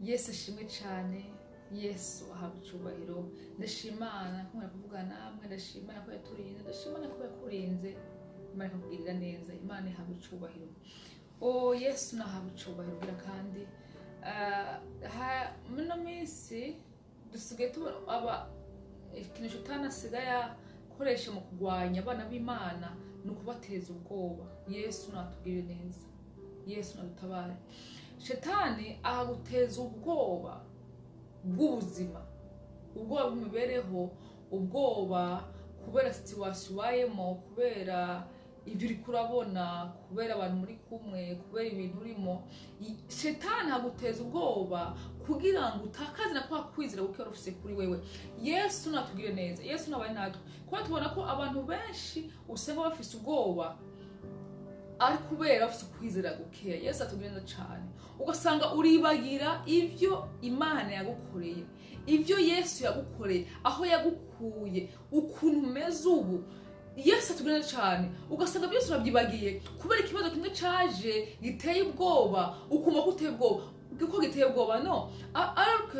Yesu ashimwe cyane. Yesu ahabwa icyubahiro. Ndashimana ko kuvuga namwe, ndashimana ko yaturinze, ndashimana ko yakurinze. Imana ikakugirira neza. Imana ihabwa icyubahiro. O Yesu nahabwa icyubahiro. Bwira kandi muno minsi dusigaye tubona aba ikintu Shitani asigaye akoresha mu kurwanya abana b'Imana ni ukubateza ubwoba. Yesu natugirire neza, Yesu nadutabare. Shetani ahaguteza ubwoba bw'ubuzima, ubwoba bw'imibereho, ubwoba kubera situation ubayemo, kubera ibyo uri kurabona, kubera abantu muri kumwe, kubera ibintu urimo. Shetani aguteza ubwoba kugira ngo utakaze na kwa kwizera kuko wari ufise kuri wewe. Yesu natugire neza, Yesu nabaye natwe, kuba tubona ko abantu benshi usanga bafise ubwoba ari kubera bafite ukwizera gukeya. Yesu atugire neza cyane. Ugasanga uribagira ibyo Imana yagukoreye, ibyo Yesu yagukoreye, aho yagukuye, ukuntu umeze ubu. Yesu atugire neza cyane. Ugasanga byose urabyibagiye kubera ikibazo kimwe caje giteye ubwoba, ukumva ko uteye ubwoba, ko giteye ubwoba. No ariko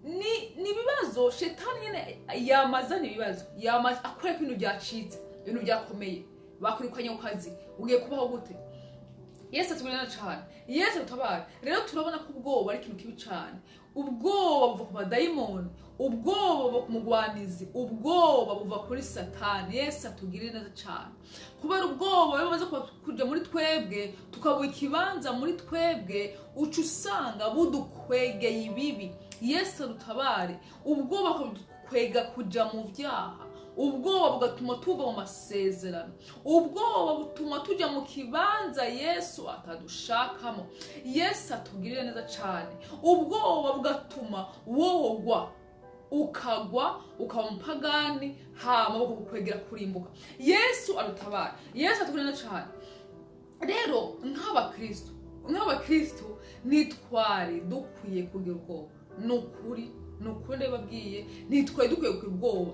ni ibibazo Shetani nyine yamazana, ibibazo yamaze akwereka ibintu byacitse, ibintu byakomeye, bakwirukanye ku kazi, ugiye kubaho gute? Yesu atugirire neza cyane, Yesu adutabare. Rero turabona ko ubwoba ari ikintu kibi cyane. Ubwoba buva ku badayimoni, ubwoba buva ku mugwanizi, ubwoba buva kuri Satani. Yesu atugirire neza cyane. Kubera ubwoba iyo bumaze kuja muri twebwe, tukabuha ikibanza muri twebwe, uca usanga budukwegeye ibibi. Yesu adutabare. Ubwoba bukadukwega kuja mu vyaha, ubwoba bugatuma tuva mu masezerano, ubwoba butuma tujya mu kibanza Yesu atadushakamo. Yesu atugirire neza cyane. Ubwoba bugatuma wogwa, ukagwa, ukaba umupagani, hama bukagukwegera kurimbuka. Yesu adutabara, Yesu atugirire neza cyane. Rero nk'abakristo ntitwari dukwiye kugira ubwoba. Ni ukuri, ni ukuri ndabibabwiye, ntitwari dukwiye kugira ubwoba.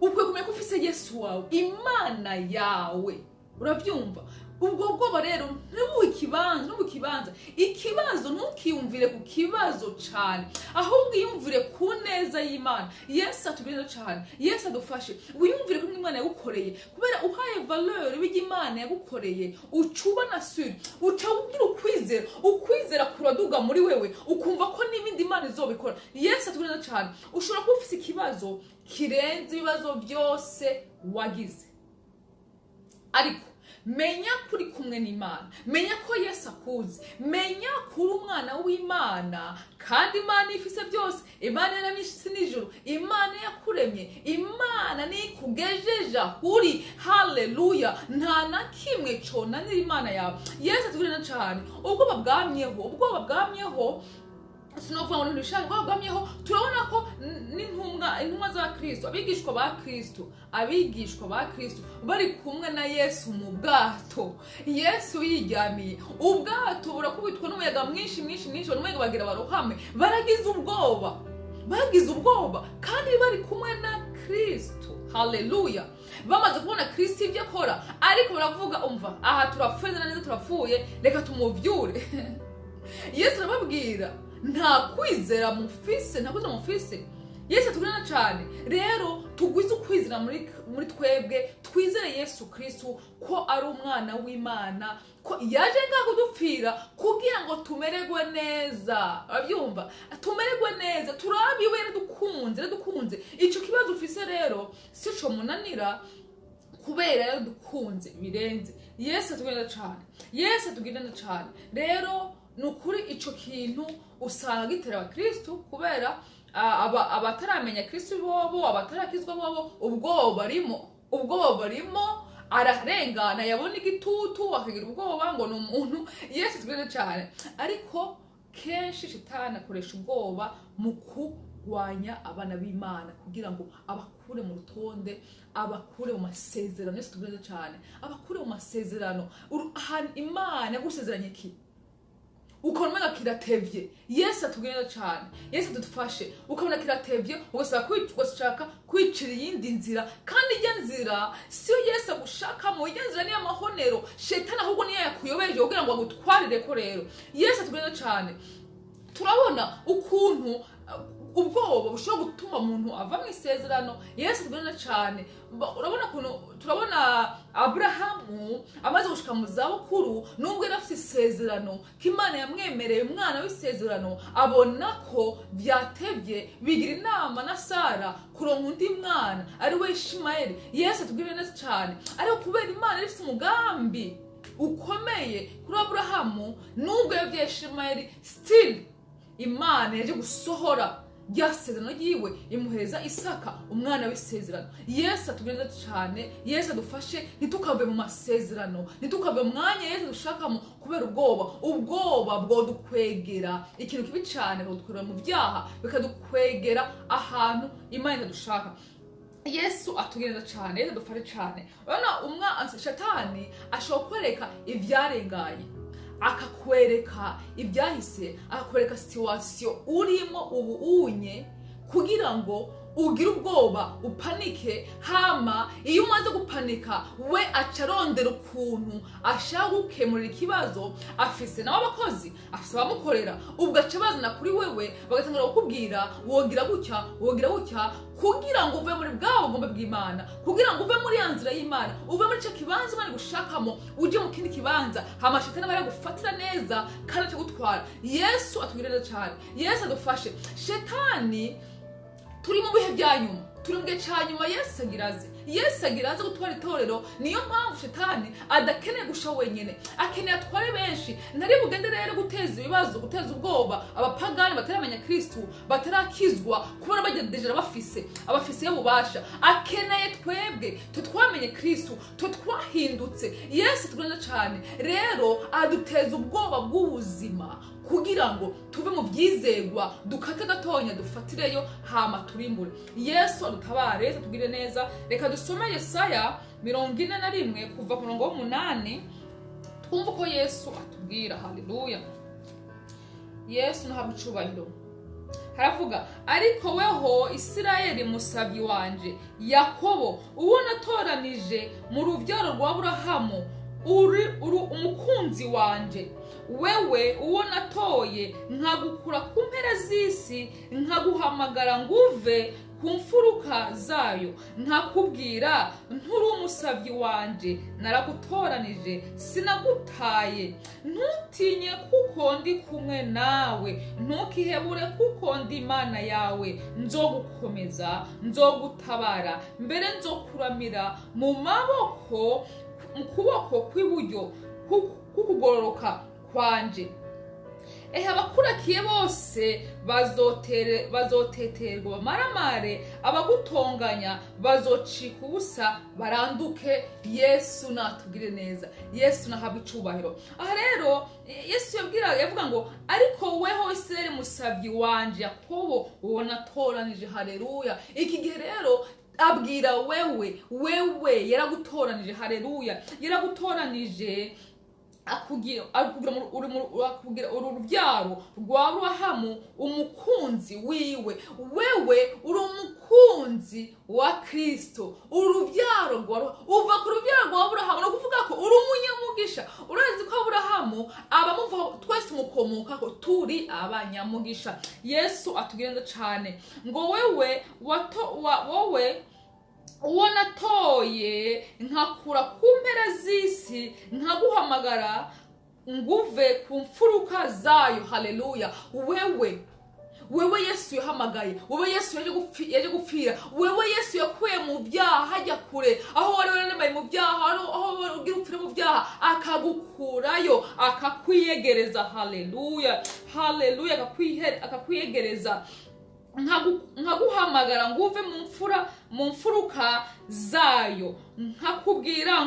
Ukwiye kumenya ko ufise Yesu wawe, Imana yawe, urabyumva? Ubwo bwoba rero ntibuhe ikibanza, ntubuhe ikibanza ikibazo. Ntukiyumvire ku kibazo cyane, ahubwo iyumvire ku neza y'Imana. Yesu atubwire cyane, Yesu adufashe. Wiyumvire ko Imana yagukoreye, kubera uhaye valeur ibyo Imana yagukoreye, uca ubona suri, uca ugira ukwizera, ukwizera kuraduga muri wewe, ukumva ko n'ibindi Imana izobikora. Yesu atubwire cyane. Ushobora kuba ufise ikibazo kirenze ibibazo byose wagize, ariko menya ko uri kumwe n'Imana, menya ko Yesu akuzi, menya ko uri umwana w'Imana, kandi Imana ifise byose. Imana yaremye isi n'ijuru, Imana yakuremye, Imana nikugejeje aho uri. Haleluya! Nta na kimwe conanira Imana yawe. Yesu atugirira cyane. Ubwoba bwamyeho, ubwoba bwamyeho, sinovuga ngo ntibishaka, ubwoba bwamyeho. Turabona ko n'intumwa, intumwa za Kristo, abigishwa ba Kristo, abigishwa ba Kristo bari kumwe na Yesu mu bwato, Yesu yiryamiye, ubwato burakubitwa n'umuyaga mwinshi, mwinshi, mwinshi, umuyaga bagira barohame. Baragize ubwoba, bagize ubwoba kandi bari kumwe na Kristo. Haleluya! Bamaze kubona Kristo ibyo akora, ariko baravuga: "Umva, aha turapfuye neza, turapfuye, reka tumuvyure." Yesu arababwira: "Nta kwizera mufise, nta kwizera mufise." Yesu atugirira cyane. Rero tugwize ukwizera muri twebwe, twizere Yesu Kristu ko ari umwana w'Imana, ko yaje ngaha kudupfira kugira ngo tumererwe neza. Urabyumva? Tumererwe neza. Turabiwe, yaradukunze, yaradukunze. Ico kibazo ufise rero si co munanira, kubera yaradukunze birenze. Yesu atugirira cyane, Yesu atugirira cyane. Rero ni ukuri, ico kintu usanga gitera abakristu, kubera abataramenya Kristu bobo, abatarakizwa bobo, ubwoba barimo, ubwoba barimo. Ararengana, yabona igitutu akagira ubwoba ngo ni umuntu. Yesu atugirira cyane. Ariko kenshi Shitani akoresha ubwoba mu kurwanya abana b'Imana kugira ngo abakure mu rutonde, abakure mu masezerano. Yesu atugirira cyane. Abakure mu masezerano. Ahantu Imana yagusezeranye iki, ukabona umenga kiratevye. Yesu atugirira cyane, Yesu adufashe. Ukabona kiratevye, ugashaka kwicira iyindi nzira, kandi ijya nzira siyo Yesu agushakamo. Ijya nzira niyo amahonero. Shetani ahubwo niyo yakuyobeje kugira ngo agutwarire ko. Rero Yesu atugirira cyane. Turabona ukuntu ubwoba bushobora gutuma umuntu ava mu isezerano. Yesu tugana cyane. Urabona ukuntu turabona Aburahamu amaze gushika mu zabukuru, nubwo yari afite isezerano ko Imana yamwemereye umwana w'isezerano, abona ko byatebye, bigira inama na Sara kuronka undi mwana ari we Ishimayeli. Yesu atubwire neza cyane. Ariko kubera Imana yari ifite umugambi ukomeye kuri Aburahamu, nubwo yabyaye Ishimayeli, still Imana yaje gusohora rya sezerano ryiwe, imuhereza Isaka, umwana w'isezerano. Yesu atubwire neza cyane. Yesu adufashe ntitukave mu masezerano, ntitukave mu mwanya Yesu dushakamo kubera ubwoba. Ubwoba bwodukwegera ikintu kibi cyane, bukadukwegera mu byaha, bikadukwegera ahantu Imana itadushaka. Yesu atubwire neza cyane. Yesu adufashe cyane. Urabona Shatani ashobora kwereka ibyarenganye, akakwereka ibyahise, akakwereka situation urimo ubu unye, kugira ngo ugire ubwoba, upanike. Hama iyo umaze gupanika, we aca arondera ukuntu ashaka gukemurira ikibazo. Afise nawe abakozi, afise abamukorera. Ubwo aca bazana kuri wewe, bagatangura kukubwira: "Wogira gutya, wogira gutya," kugira ngo uve muri bwa bugombe bw'Imana, kugira ngo uve muri ya nzira y'Imana, uve muri icyo kibanza Imana igushakamo, uje mu kindi kibanza. Hama Shetani aba yagufatira neza kandi akagutwara. Yesu atubwire neza cyane. Yesu adufashe. Shetani, turi mu bihe bya nyuma, turi mu gihe cya nyuma. Yesu agira aze, Yesu agira aze gutwara itorero. Niyo mpamvu Shetani adakeneye gusha wenyine, akeneye atware benshi. Ntari bugende rero guteza ibibazo, guteza ubwoba abapagani bataramenya Kristu, batarakizwa, kubona bagejeje bafise abafise y'ububasha. Akeneye twebwe twe twamenye Kristu, twe twahindutse. Yesu tugenda cyane. Rero aduteza ubwoba bw'ubuzima kugira ngo tuve mu byizegwa, dukate gatonya, dufatireyo, hama turimbure. Yesu adutabare, Yesu atugirire neza. Reka dusome Yesaya 41 kuva ku murongo w'8, twumve uko Yesu atubwira. Haleluya! Yesu nahabwa icubahiro. Haravuga: "Ariko weho Isirayeli, musabyi wanje, Yakobo, uwo natoranije mu rubyaro rwa Burahamu, uri umukunzi wanje, wewe uwo natoye nkagukura ku mpera z'isi, nkaguhamagara ngo uve ku mfuruka zayo, nkakubwira nturi umusabyi wanje, naragutoranije, sinagutaye. Ntutinye kuko ndi kumwe nawe, ntukihebure kuko ndi Imana yawe. Nzogukomeza, nzogutabara, mbere nzokuramira mu maboko, mu kuboko kw'iburyo k'ukugororoka kwanje. Ehe, abakurakiye bose bazoteterwa bamaramare, abagutonganya bazocika ubusa baranduke." Yesu natugire neza. Yesu nahabwe icubahiro. Aha rero Yesu yabwira, yavuga ngo: "Ariko weho Isirayeli, musabyi wanje, Yakobo, uwo natoranije." Haleluya! Iki gihe rero abwira wewe, wewe yaragutoranije. Haleluya! Yaragutoranije, akugira akugira uru rubyaro rwa Aburahamu, umukunzi wiwe. Wewe uri umukunzi wa Kristo, urubyaro rwa, uva ku rubyaro rwa Aburahamu. Ni ukuvuga ko uri umunyamugisha. Urazi ko Aburahamu abamuvaho twese tumukomokako, turi abanyamugisha. Yesu atugire neza cane. Ngo wewe wato, wowe uwo natoye nkakura ku mpera z'isi, nkaguhamagara nguve ku mfuruka zayo. Haleluya! Wewe, wewe Yesu yahamagaye, wewe Yesu yaje gupfira, wewe Yesu yakuye mu byaha hajya kure aho wari wararemaye mu byaha, aho wari ugira upfire mu byaha, akagukurayo, akakwiyegereza. Haleluya, haleluya! Akakwiyegereza, nkaguhamagara ngo uve mu mfuruka zayo, nkakubwira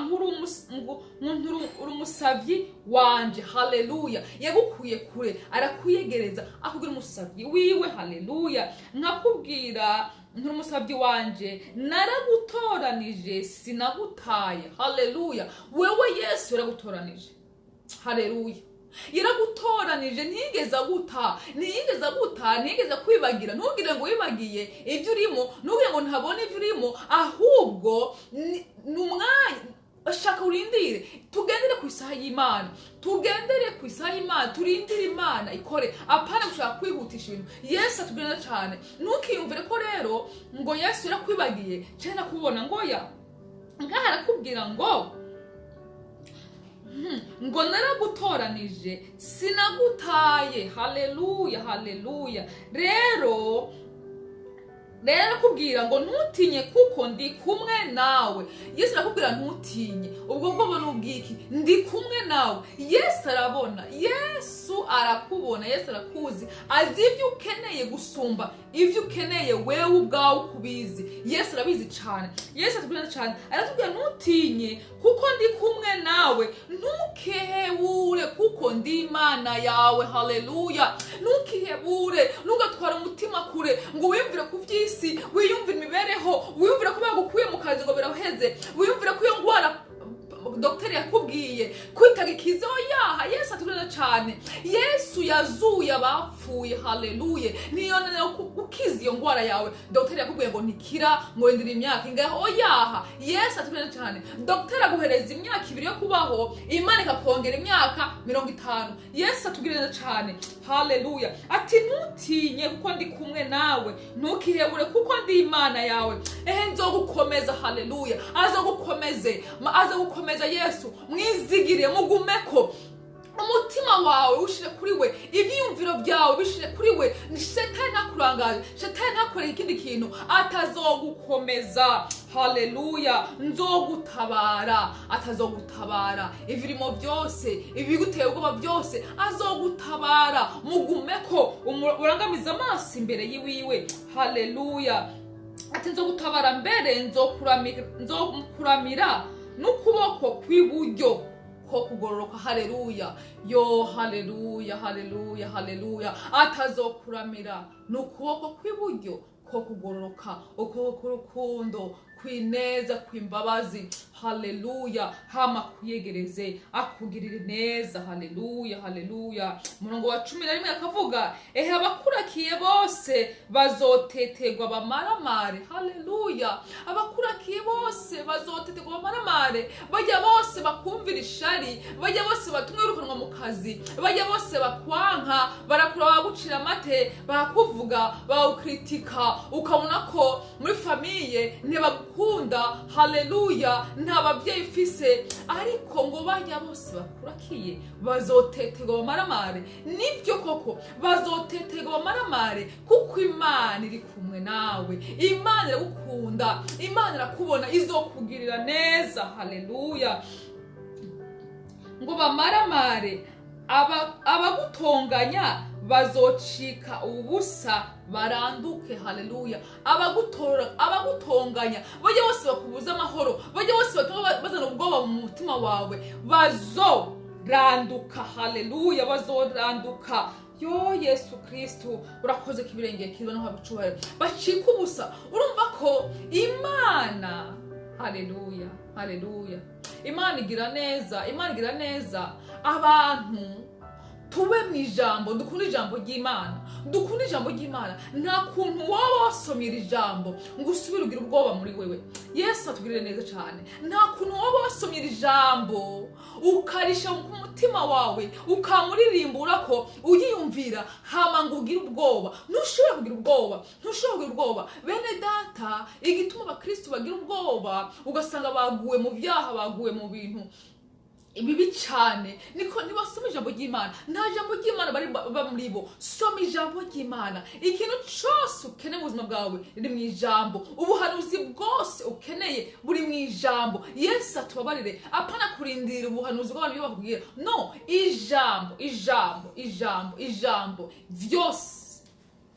uri umusabyi wanje. Haleluya! Yagukuye kure, arakwiyegereza, akubwira umusabyi wiwe. Haleluya! "Nkakubwira nturi umusabyi wanje, naragutoranije, sinagutaye." Haleluya! Wewe Yesu yaragutoranije. Haleluya! Yaragutoranije, ntiyigeze aguta, ntiyigeze aguta, ntiyigeze kwibagira. Ntugire ngo wibagiye ibyo urimo, ntugire ngo ntabone ibyo urimo, ahubwo ni umwanya. Shaka urindire, tugendere ku isaha y'Imana, tugendere ku isaha y'Imana, turindire Imana ikore, apana gushaka kwihutisha ibintu. Yesu atugenda cyane. Ntukiyumvire ko rero ngo Yesu yarakwibagiye cyane nakubona, ngo ya ngaha arakubwira ngo ngo naragutoranije, sinagutaye. Haleluya, haleluya. Rero arakubwira ngo ntutinye kuko ndi kumwe nawe. Yesu arakubwira ntutinye. Ubwo bwoba ni ubwiki? Ndi kumwe nawe. Yesu arabona, Yesu arakubona, Yesu arakuzi, azi ibyo ukeneye gusumba ibyo ukeneye wewe ubwawe uko ubizi. Yesu arabizi cyane. Yesu atubwira cyane, aratubwira ntutinye kuko ndi kumwe nawe, ntukihebure kuko ndi Imana yawe. Haleluya. Ntukihebure, ntugatware umutima kure ngo wiyumvire ku by'isi, wiyumvire imibereho, wiyumvire ko bagukuye mu kazi ngo biraheze, wiyumvire ko iyo ndwara dogiteri yakubwiye kwitaga ikizeho yaha. Yesu atubwira cyane. Yesu yazuye abapfuye. Haleluya. Niyo noneho gukiza iyo ndwara yawe dogiteri yakubwiye ngo ntikira, ngo wendera imyaka ingahe, oyaha. Yesu atubwira cyane. Dogiteri aguhereza imyaka 2 yo kubaho, Imana ikakongera imyaka 50. Yesu atubwira cyane. Haleluya. Ati ntutinye kuko ndi kumwe nawe, ntukihebure kuko ndi Imana yawe. Ehe, nzogukomeza. Haleluya. Azogukomeze, azogukomeza. Yesu mwizigire, mugumeko, umutima wawe ushire kuri we, ibyiyumviro byawe bishire kuri we. Shetani ntakurangaje, shetani ntakoreye ikindi kintu, atazogukomeza. Haleluya. Nzogutabara, atazogutabara ibirimo byose, ibiguteye ubwoba byose, azogutabara. Mugumeko, urangamize amaso imbere yiwiwe. Haleluya. Ati nzogutabara, mbere nzokuramira n'ukuboko kw'iburyo ko kugororoka. Haleluya. Yo, haleluya, haleluya, haleluya. Atazokuramira n'ukuboko kw'iburyo ko kugororoka, ukuboko k'urukundo, kwineza, kw'imbabazi. Haleluya. Hama kuyegereze, akugirire neza. Haleluya, haleluya. Umurongo wa 11 akavuga ehe abakurakiye bose bazotetegwa bamaramare. Haleluya. Abakurakiye bose bazotetegwa bamaramare. Bajya bose bakumvira ishari, bajya bose batumwe wirukanwa mu kazi, bajya bose bakwanka, barakura bagucira amate, barakuvuga, bawukritika, ukabona ko muri famille ntibagukunda. Haleluya. Nta babyeyi ufise, ariko ngo bajya bose bakurakiye bazotetegwa bamaramare. Nibyo koko, bazotetegwa bamaramare kuko Imana iri kumwe nawe. Imana iragukunda, Imana irakubona, izokugirira neza. Haleluya. Ngo bamaramare, abagutonganya bazocika ubusa baranduke. Haleluya. Abagutonganya, bajya bose bakubuza amahoro, bajya bose batuma bazana ubwoba mu mutima wawe, bazoranduka. Haleluya, bazoranduka. Yo Yesu Kristu, urakoze ko ibirenge kiba no habicubahiro, bacika ubusa. Urumva ko Imana, haleluya, haleluya, Imana igira neza, Imana igira neza. Abantu tube mu ijambo, dukunde ijambo ry'Imana, dukunde ijambo ry'Imana. Nta kuntu waba wasomye iri jambo ngo usubire ugire ubwoba muri wewe. Yesu atugirire neza cyane. Nta kuntu waba wasomye iri jambo ukarisha ku mutima wawe, ukamuririmbura ko uyiyumvira, hama ngo ugire ubwoba. Ntushobora kugira ubwoba, ntushobora kugira ubwoba. Bene data, igituma abakristu bagira ubwoba, ugasanga baguwe mu byaha, baguwe mu bintu bibi cyane, niko ntibasoma ijambo ry'Imana. Nta jambo ry'Imana bari ba muri bo. Soma ijambo ry'Imana. Ikintu cyose ukeneye mu buzima bwawe riri mu ijambo. Ubuhanuzi bwose ukeneye buri mu ijambo. Yesu atubabarire. Apana kurindira ubuhanuzi bw'abantu ibyo bakubwira, no ijambo, ijambo, ijambo, ijambo vyose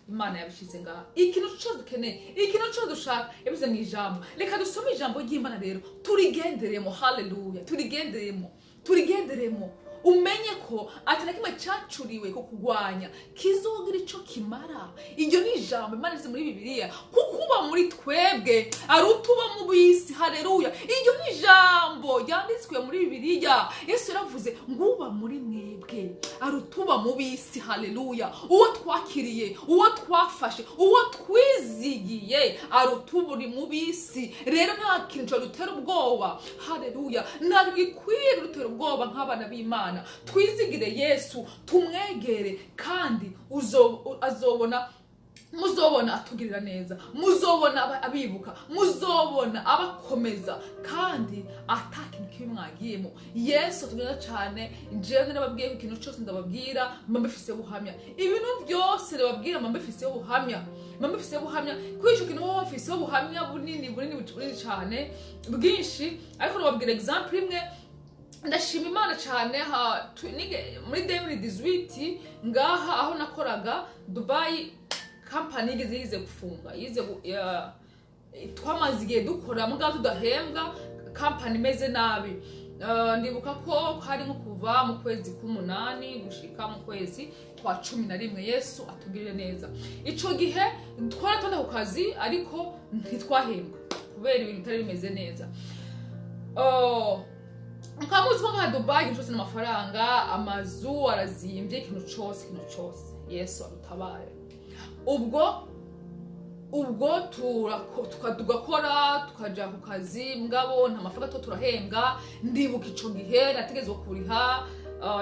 Imana yabishyize ngaha. Ikintu cyose dukeneye, ikintu cyose dushaka, yabishyize mu ijambo. Reka dusome ijambo ry'Imana rero, turigenderemo. Haleluya. Turigenderemo, turigenderemo. Umenye ko ati na kimwe cyacuriwe ko kugwanya kizogira ico kimara. Iryo ni ijambo Imana ishyize muri Bibiliya, kuko uba muri twebwe ari utuba mu bisi. Haleluya. Iryo ni ijambo ryanditswe muri Bibiliya. Yesu yaravuze ngo uba muri mwebwe. twebwe, arutuba mu bisi. Haleluya! Uwo twakiriye, uwo twafashe, uwo twizigiye arutuba uri mu bisi. Rero nta kintu cyadutera ubwoba. Haleluya! Nta kintu gikwiye kudutera ubwoba nk'abana b'Imana. Twizigire Yesu, tumwegere, kandi azobona, muzobona atugirira neza, muzobona abibuka, muzobona abakomeza, kandi ata kintu kibi mwagiyemo. Yesu atugirira cyane. Jewe narababwiye ko ikintu cyose ndababwira mba mbifiseho ubuhamya. Ibintu byose ndababwira mba mbifiseho ubuhamya, mba mbifiseho ubuhamya. Kuri icyo kintu wowe mfiseho ubuhamya bunini, bunini, bunini cyane, bwinshi. Ariko nababwira example imwe. Ndashima Imana cyane. Muri 2018 ngaha aho nakoraga Dubai, kampani yize gufunga, twamaze igihe dukora mugabo tudahembwa, kampani imeze nabi. Ndibuka ko hari nko kuva mu kwezi k'umunani gushika mu kwezi kwa 11. Yesu atugirire neza. Ico gihe twaratonda ku kazi ariko ntitwahembwa kubera ibintu bitari bimeze neza. Oh, mukaba muzi ko nka Dubai ikintu cyose n'amafaranga, amazu arazimbye, ikintu cyose, ikintu cyose. Yesu adutabare. Ubwo tugakora, tukaja ku kazi, mugabo nta mafaranga tuba turahembwa. Ndibuka ico gihe nategezwa kuriha,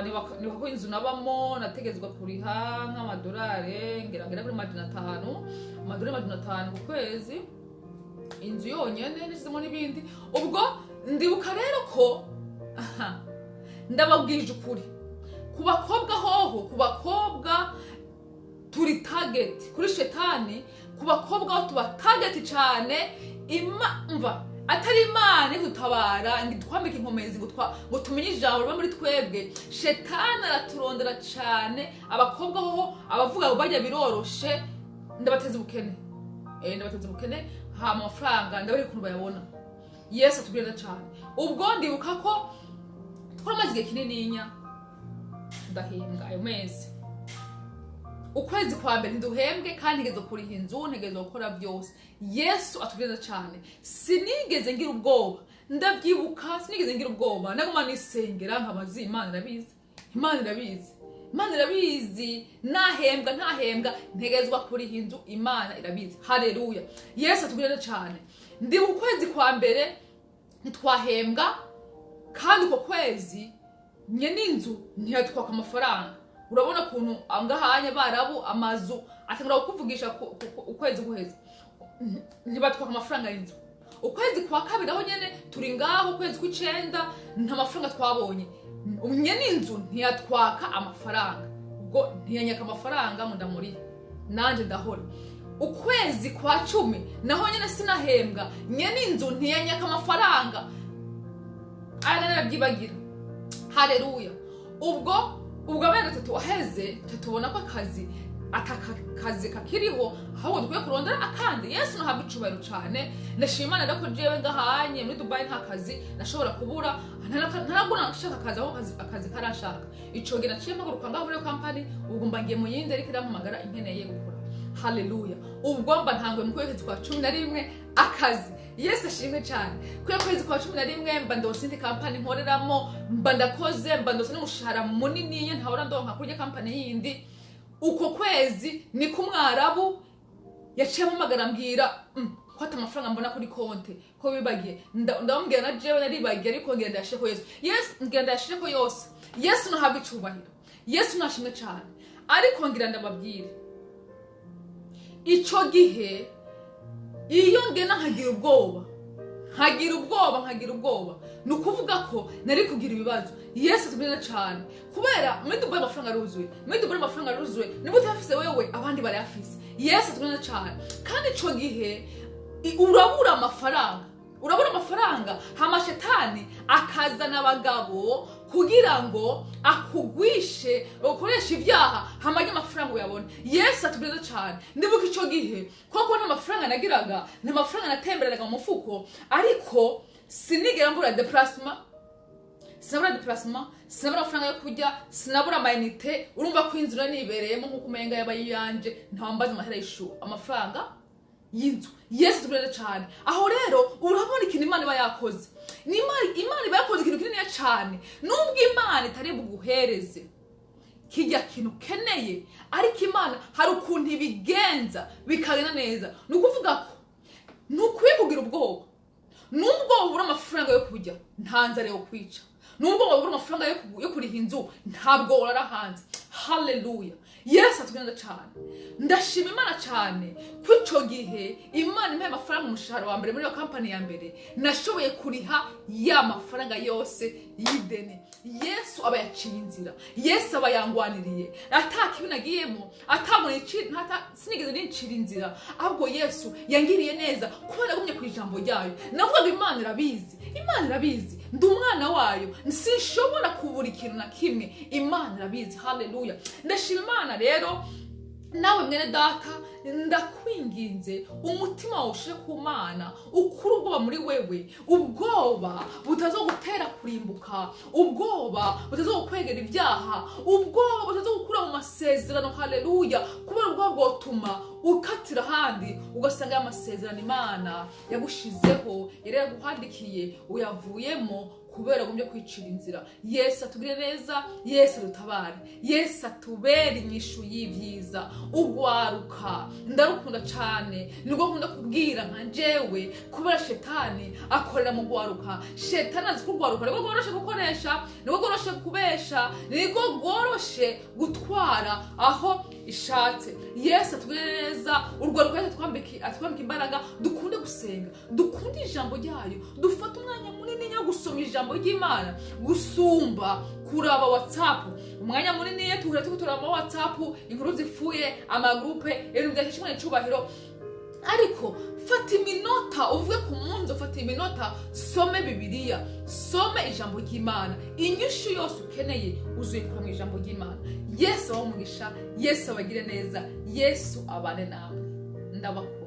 nibuka ko inzu nabamo nategezwa kuriha nk'amadolari ngeragera kuri 500, amadolari 500 ku kwezi, inzu yonyene nishizemo n'ibindi. Ubwo ndibuka rero ko, aha, ndababwije ukuri, ku bakobwa hoho, ku bakobwa turi target kuri shetani. Ku bakobwa ho tuba target cyane. Mva atari Imana idutabara ngo itwambike inkomezi, ngo tumenye ijambo riba muri twebwe, shetani araturondera cyane. Abakobwa hoho abavuga ngo bajya biroroshe, ndabateza ubukene, ndabateza ubukene, hama amafaranga ndabereka ukuntu bayabona. Yesu atubwira cyane. Ubwo ndibuka ko twaramaze igihe kinininya tudahembwa ayo mezi. Ukwezi kwa mbere ntiduhembwe, kandi ntegerezwa kuriha inzu, ntegerezwa gukora byose. Yesu atubwira cyane. Sinigeze ngira ubwoba, ndabyibuka, sinigeze ngira ubwoba. Naguma nisengera nkabazi Imana irabizi, Imana irabizi, Imana irabizi. Nahembwa ntahembwa, ntegerezwa kuriha inzu, Imana irabizi. Haleluya! Yesu atubwira cyane. Ndibuka ukwezi kwa mbere ntitwahembwa, kandi uko kwezi nye n'inzu ntiyatwaka amafaranga. Urabona ukuntu ngahanya barabu amazu atangura kukuvugisha ukwezi guheze, ntibatwaka amafaranga y'inzu. Ukwezi kwa kabiri aho nyene turi ngaho, ukwezi kw'icenda, nta mafaranga twabonye. Nye n'inzu ntiyatwaka amafaranga, ubwo ntiyanyaka amafaranga ngo ndamurihe, nanje ndahora. Ukwezi kwa 10 naho nyene sinahembwa, nye n'inzu ntiyanyaka amafaranga. Aya narabyibagira. Haleluya! Ubwo amezi 3 aheze, tubona ko akazi ataka kazi kakiriho, ahubwo dukwiye kurondera akandi. Yesu nahabwa icubahiro cane. Ndashima Imana rero ko jewe ngahanye muri Dubai nta kazi nashobora kubura, ntaragura nshaka akazi, aho akazi karanshaka. Ico gihe naciye mpaguruka ngaho muri iyo kampani, ubwo mba ngiye mu yindi, ariko irampamagara inkeneye gukora. Haleluya! Ubwo mba ntanguye mu kwezi kwa 11 akazi. Yesu ashimwe cyane. Kuri kwezi kwa 11 mba ndose indi kampani nkoreramo, mba ndakoze, mba ndose n'umushahara munini ntahora ndonka kurya kampani yindi. Uko kwezi niko umwarabu yaciye ampamagara, ambwira ko ata amafaranga mbona kuri konte, ko bibagiye. Ndamubwira na jewe naribagiye, ariko ngenda yashireko Yesu. Yesu ngenda yashireko yose. Yesu nahabwa icubahiro, Yesu nashimwe cyane. Ariko ngira ndababwire, ico gihe iyo ngena nkagira ubwoba, nkagira ubwoba, nkagira ubwoba, ni ukuvuga ko nari kugira ibibazo. Yesu tubwira cyane, kubera muri Dubai amafaranga aruzuye, muri Dubai amafaranga aruzuye. Niba utayafise wewe, abandi barayafise. Yesu tubwira cyane. Kandi ico gihe urabura amafaranga, urabura amafaranga, hama shetani akazana abagabo kugira ngo akugwishe, bagukoreshe ibyaha, hama ajye amafaranga uyabone. Yesu atubwira cyane. Ndibuka ico gihe koko nta mafaranga nagiraga, nta mafaranga natembereraga mu mufuko, ariko sinigera mbura déplacement, sinabura déplacement, sinabura amafaranga yo kurya, sinabura amayinite. Urumva ko inzu nari nibereyemo nk'uko umenga yaba iyanje, ntawambaza amahera y'ishu, amafaranga y'inzu. Yesu tubwire cyane. Aho rero urabona ikintu Imana iba yakoze. Ni Imana iba yakoze ikintu kinini cyane, nubwo Imana itari buguhereze. Kijya kintu ukeneye, ariko Imana hari ukuntu ibigenza bikagenda neza. Ni ukuvuga ko ntukwiye kugira ubwoba. Nubwo wabura amafaranga yo kurya, nta nzara yo kwica. Nubwo wabura amafaranga yo kuriha inzu, ntabwo urara hanze. Haleluya! Yesu atugenda cyane. Ndashima Imana cyane ko icyo gihe Imana impaye amafaranga, umushahara wa mbere muri iyo kampani ya mbere, nashoboye kuriha ya mafaranga yose y'ideni. Yesu aba yaciye inzira, Yesu aba yangwaniriye. Ata kibi nagiyemo, sinigeze nincira inzira, ahubwo Yesu yangiriye neza kuba nagumye ku ijambo ryayo. Navugaga: "Imana irabizi, Imana irabizi, ndi umwana wayo, sinshobora kubura ikintu na kimwe, Imana irabizi." Haleluya! Ndashima Imana. Rero nawe mwene data, ndakwinginze, umutima wawe ushire ku Mana, ukure ubwoba muri wewe, ubwoba butazogutera kurimbuka, ubwoba butazogukwegera ibyaha, ubwoba butazogukura mu masezerano. Haleluya! Kubera ubwoba bwotuma ukatira ahandi, ugasanga ya masezerano Imana yagushizeho, yari yaguhandikiye, uyavuyemo kubera agombye kwicira inzira. Yesu atugire neza, Yesu adutabare, Yesu atubere inyishu y'ibyiza. Ugwaruka ndarukunda cyane, nirwo nkunda kubwira nka njyewe, kubera shetani akorera mu gwaruka. Shetani azi ko urwaruka nirwo rworoshe gukoresha, nirwo rworoshe kubesha, nirwo rworoshe gutwara aho ishatse. Yesu atugire neza. Urwaruka, Yesu atwambike imbaraga, dukunde gusenga, dukunde ijambo ryayo, dufate umwanya munini wo gusoma ijambo ry'Imana gusumba kuraba WhatsApp. Umwanya munini iyo tuhura turiko turaba WhatsApp, inkuru zipfuye, amagurupe, ibintu bidahesha Imana icubahiro. Ariko fata iminota, uvuge ku munsi ufata iminota, some Bibiliya, some ijambo ry'Imana. Inyishu yose ukeneye uzuyikura mu ijambo ry'Imana. Yesu abahe umugisha, Yesu abagire neza, Yesu abane namwe. Ndabakunda.